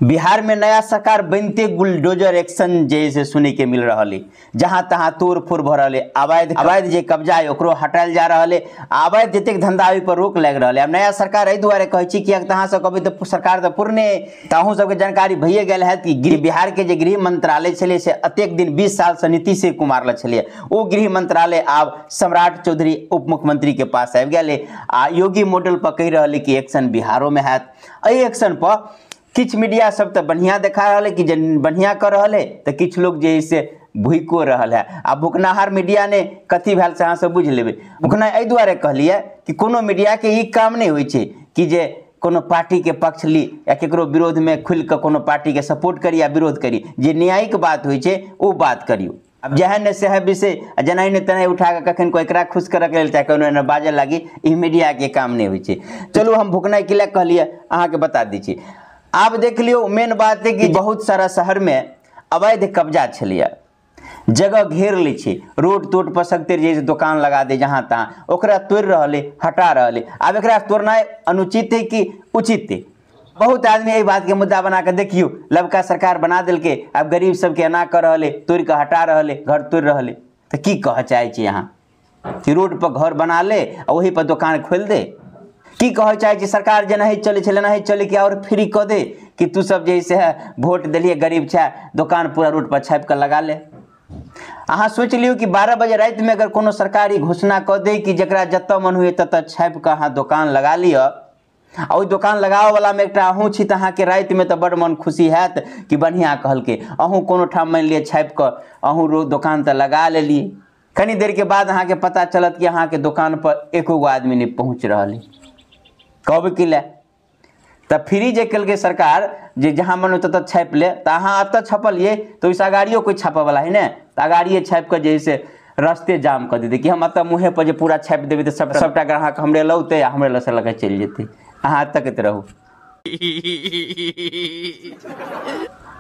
बिहार में नया सरकार बनते बुलडोजर एक्शन जैसे सुने के मिल रहा है। जहाँ तहाँ तोड़ फोड़ भ रहा है, अवैध अवैध जे कब्जा है ओकरो हटायल जा रहा है, अवैध जतेक धंधा ओहि पर रोक लागि रहल है। अब नया सरकार एहि दुआरे कहै छी किएक तऽ अहाँ सब कहबै तऽ सरकार तऽ पुरने, तऽ अहूँ सबके जानकारी भइए गेल हैत कि बिहार के जे गृह मंत्रालय छलै से अतेक दिन 20 साल से नीतीश कुमार लग छलै, ओ गृह मंत्रालय आब सम्राट चौधरी उप मुख्यमंत्री के पास आबि गेलै आ योगी मॉडल पर कहि रहल कि एक्शन बिहारो में हैत। एहि एक्शन पर किछु मीडिया सब तो बढ़िया देखा रहा है कि जे बढ़िया कर रहा है, तो किछु लोग जे से भुको रहा है। आ भुकनाहार मीडिया ने कथी भेल से अहाँ सब बुझि लेबै। भुकना एहि दुआरे कहलियै कि कोनो मीडिया के ई काम नहीं होइ छै कि जे कोनो पार्टी के पक्ष ली या केकरो विरोध में खुलि कऽ कोनो पार्टी के सपोर्ट करी या विरोध करी, जे न्यायिक बात होइ छै ओ बात करियौ। अब जहन ने सह विषय जेनाहि ने तेनाहि उठा कऽ कखन कोइ एकरा खुश करऽ के लेल चाहे कोनो एना बाजऽ लागी, ई मीडिया के काम नहीं होइ छै। चलू हम भुकनाइ के लए कहलियै अहाँके बता दै छी। आब देख लियौ मेन बात है कि बहुत सारा शहर में अवैध कब्जा छलियै, जगह घेर लै छै, रोड तोड पर सगते जे दोकान लगा दे जहाँ तहाँ, ओकरा तोड़ि रहल है, हटा रहल है। आब एकरा तोड़नाइ अनुचित है कि उचित है? बहुत आदमी एहि बात के मुद्दा बना कऽ देखियौ लबका सरकार बना देलकै, आब गरीब सबके एना कऽ रहल है, तोड़ि कऽ हटा रहल है, घर तोड़ि रहल है। तऽ की कहऽ चाहै छी अहाँ कि रोड पर घर बना ले आ ओही पर दोकान खोलि दे? की कहऽ चाहै छी सरकार जेनाहि चलै छलै एनाहि चलै कि आओर फ्री कऽ दे कि तू सब जे से वोट देलियै गरीब छै दोकान पूरा रोड पर छापि कऽ लगा ले? अहाँ सोचि लियौ कि 12 बजे रातिमे अगर कोनो सरकारी घोषणा कऽ दे कि जकरा जतऽ मन हुए ततऽ छापि कऽ अहाँ दोकान लगा लिअ, आ ओहि दोकान लगाबऽवलामे एकटा अहूँ छी तऽ अहाँके रातिमे तऽ बड्ड मन खुशी हैत कि बढ़िआँ कहलकै, अहूँ कोनो ठाम मानि लिअ छापि कऽ अहूँ रोज दोकान तऽ लगा लेलियै, कनी देरके बाद अहाँके पता चलत कि अहाँके दोकानपर एको गो आदमी नहि पहुँच रहल है। कहबै की लए? तऽ फ्री जे केलकै सरकार जे जहाँ मन ततऽ छापि ले, तऽ अहाँ एतऽ छपलियै तऽ ओहिसँ अगाड़ियो कोइ छापऽवला है ने, तऽ अगाड़िए छापि कऽ जे है से रस्ते जाम कऽ देतै कि हम एतऽ मुँहे पर जे पूरा छापि देबै तऽ सबटा ग्राहक हमरे लग औतै आ हमरे लगसँ लऽ कऽ चलि जेतै, अहाँ तकैत रहू।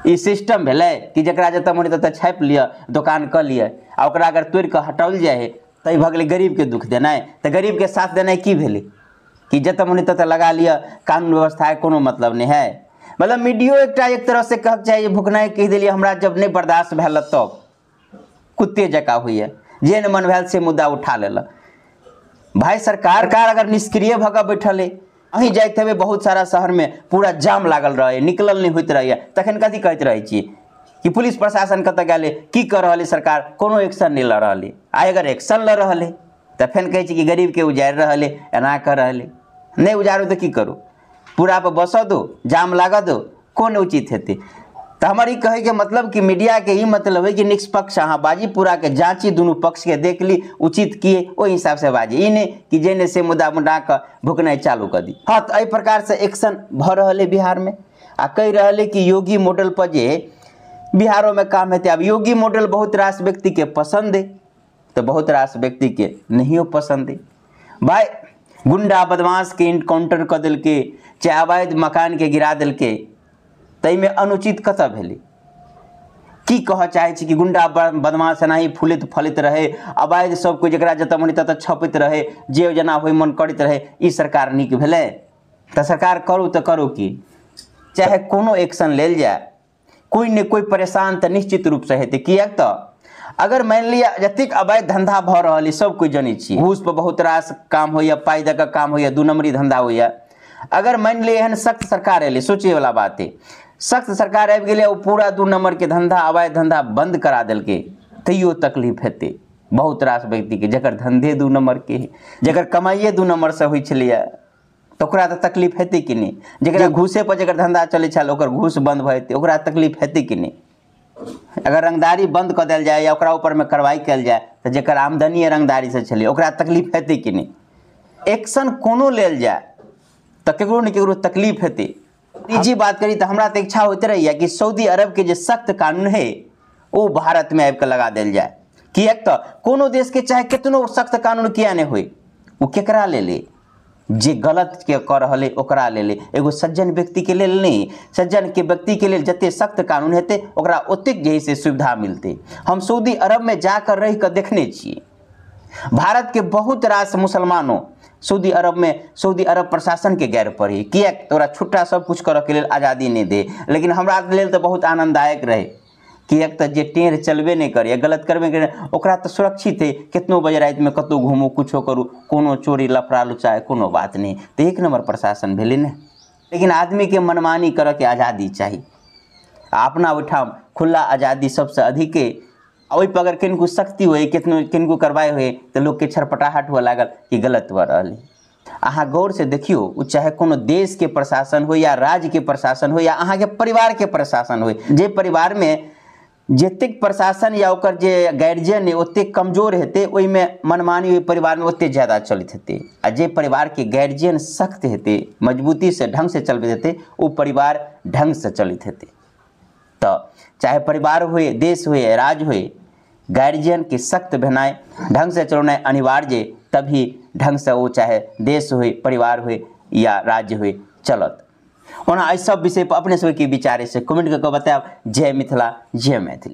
ई सिस्टम भेलै कि जकरा जतऽ मन ततऽ छापि लिअ, दोकान कऽ लिअ, आ ओकरा अगर तोड़ि कऽ हटाओल जाइ है तऽ ई भऽ गेलै गरीबके दुःख देनाइ। तऽ गरीबके साथ देनाइ की भेलै कि जतऽ मन ततऽ लगा लिअ, कानून व्यवस्था के कोनो मतलब नहीं है। मतलब मीडियो एकटा एक तरह से कहक चाही भुकनाइ कहि देलियै हमरा जब नहीं बर्दाश्त भेल तब कुत्ते जकाँ होइए, जे मन भेल से मुद्दा उठा लेलक। भाई सरकार अगर निष्क्रिय भऽ कऽ बैठल है, अहीं जाइत हेबै बहुत सारा शहरमे पूरा जाम लागल रहै, निकलल नहि होइत रहैए, तखन कथी कहैत रहै छियै कि पुलिस प्रशासन कतऽ गेलै, की कऽ रहल है सरकार, कोनो एक्शन नहि लऽ रहल है। आइ अगर एक्शन लऽ रहल है तऽ फेर कहै छै कि गरीबके उजाड़ि रहल है, एना कऽ रहल है। नहि उजाड़ू तऽ की करू, पूरा पर बसऽ दो, जाम लागऽ दो, कोन उचित हेतै? तऽ हमर ई कहैके मतलब कि मीडियाके ई मतलब है कि निष्पक्ष अहाँ बाजी, पूराके जाँची, दुनू पक्षके देख ली उचित की है ओहि हिसाबसँ बाजी, ई नहि कि जे ने से मुद्दा मुद्दा कऽ भुकनाइ चालू कऽ दी। हाँ, तऽ एहि प्रकारसँ एक्शन भऽ रहल है बिहारमे आ कहि रहल है कि योगी मॉडल पर जे बिहारोमे काम हेतै। आब योगी मॉडल बहुत रास व्यक्तिके पसन्द है तऽ बहुत रास व्यक्तिके नहियो पसन्द है। भाई गुंडा बदमाश के इनकाउंटर कऽ देलकै, चाहे अवैध मकान के गिरा देलकै, ताहिमे अनुचित कतऽ भेलै? की कहऽ चाहै छी कि गुंडा बदमाश एनाही फूलैत फलैत रहै, अवैध सब कोइ जकरा जतऽ मन ततऽ छपैत रहै, जे जेना होइ मन करैत रहै, ई सरकार नीक भेलै? तऽ सरकार करू तऽ करू की, चाहे कोनो एक्शन लेल जाय कोइ ने कोइ परेशान तऽ निश्चित रूपसँ हेतै। किएक तऽ अगर मानि लिअ जतेक अवैध धंधा भऽ रहल है सब कोइ जनै छी, घूस पर बहुत रास काम होइए, पाइ दऽ कऽ काम होइए, दू नम्बरी धंधा होइए। अगर मानि लिअ एहन सख्त सरकार एलै, सोचैवला बात है, सख्त सरकार आबि गेलै ओ पूरा दू नम्बरके धंधा अवैध धंधा बंद करा देलकै, तैयो तकलीफ हेतै बहुत रास व्यक्तिके जकर धंधे दू नम्बरके है, जकर कमाइए दू नम्बरसँ होइ छलैए, तऽ ओकरा तऽ तकलीफ हेतै कि नहि? जकरा घूसे पर जकर धंधा चलै छल ओकर घूस बंद भऽ जेतै, ओकरा तकलीफ हेतै कि नहि? अगर रंगदारी बंद कऽ देल जाय या ओकरा ऊपरमे कार्रवाई कयल जाय तऽ जकर आमदनी रंगदारीसँ छलै ओकरा तकलीफ हेतै कि नहि? एक्शन कोनो लेल जाय तऽ केकरो ने केकरो तकलीफ हेतै। निजी बात करी तऽ हमरा तऽ इच्छा होइत रहैए कि सऊदी अरबके जे सख्त कानून है ओ भारतमे आबि कऽ लगा देल जाय। किएक तऽ कोनो देशके चाहे केतनो सख्त कानून किया नहि होइ, ओ केकरा लेल है? जे गलत के कऽ रहल है ओकरा लेल, एगो सज्जन व्यक्तिके लेल नहि। सज्जन के व्यक्तिके लेल जते सख्त कानून हेतै ओकरा ओतेक जे है से सुविधा मिलतै। हम सऊदी अरबमे जाकर रहि कऽ देखने छियै, भारत के बहुत रास मुसलमानो सऊदी अरब में सऊदी अरब प्रशासन के गैर पर ही, किएक तो ओकरा छुट्टा सब कुछ करऽ के लेल आज़ादी नहीं दे। लेकिन हमरा लेल तो बहुत आनंददायक रहे, किएक तऽ जे टेढ़ चलबे नहीं करे, गलत करबे नहीं करे, ओकरा तो सुरक्षित है, कितनो बजे राति में कतहु घूमू कुछो करू, कोनो चोरी लफड़ा लुचा कोनो बात नहीं, तो एक नंबर प्रशासन भेलै ने। लेकिन आदमी के मनमानी करऽ के आज़ादी चाही, अपना ओहिठाम खुला आज़ादी सबसे अधिक। ओहिपर अगर किनको शक्ति होय, कितनो किनको करवाए होय, तऽ लोकके छटपटाहट हुअ लागल कि गलत भऽ रहल है। अहाँ गौर से देखियौ, ओ चाहे कोनो देशके प्रशासन हो या राज्यके प्रशासन हो या अहाँके परिवारके प्रशासन हो, जे परिवारमे जतेक प्रशासन या ओकर जे गार्जियन है ओतेक कमजोर हेतै, ओहिमे मनमानी ओहि परिवारमे ओतेक ज़्यादा चलैत हेतै। आ जे परिवारके गार्जियन सख्त हेतै, मजबूती से ढंग से चलबैत हेतै, ओ परिवार ढंग से चलैत हेतै। तऽ चाहे परिवार होय, देश होय, राज्य होय, गार्जियन के सख्त भेनाइ, ढंग से चलौनाइ अनिवार्य, तभी ढंग से वो चाहे देश होय, परिवार होय या राज्य होय चलत। ओना एहि सब विषय पर अपने सबके विचार से कमेंट करके बतायब। जय मिथिला, जय मैथिली।